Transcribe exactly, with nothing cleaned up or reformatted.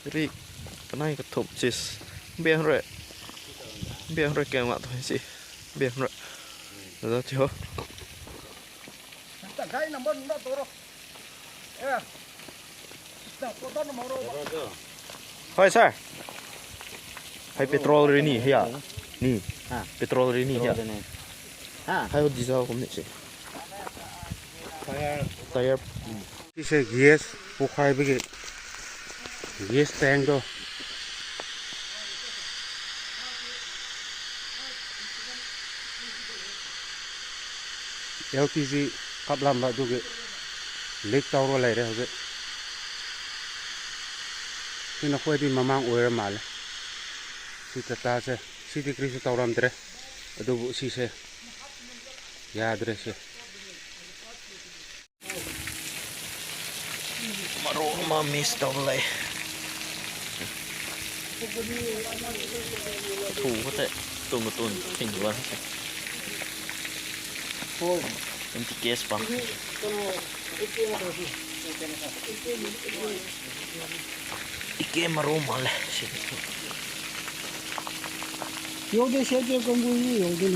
Ri, tanai ka thop sis. Biang re. Biang re ke mak tu si. Biang re. Ada tu. Hoi sir. Hai petrol ri ni ya. Ni. Ha. Petrol ri ni ya. Ha. Hai diesel kum ni si. Tire. Tire. Ise gas pukhai bigi. Gas tank do. L P G kaplam ba dugi. Lek tawro lai re hoge. Sina khoi di mamang oira male. Si tata se. Si di kri si tawram tre. Adu bu si se. Ya dre se. Maro ma mis tawlai. Thu ko te tun ko tun pin wan. Anti kes pa. Ike maro male. Yo de se ke kong yo de.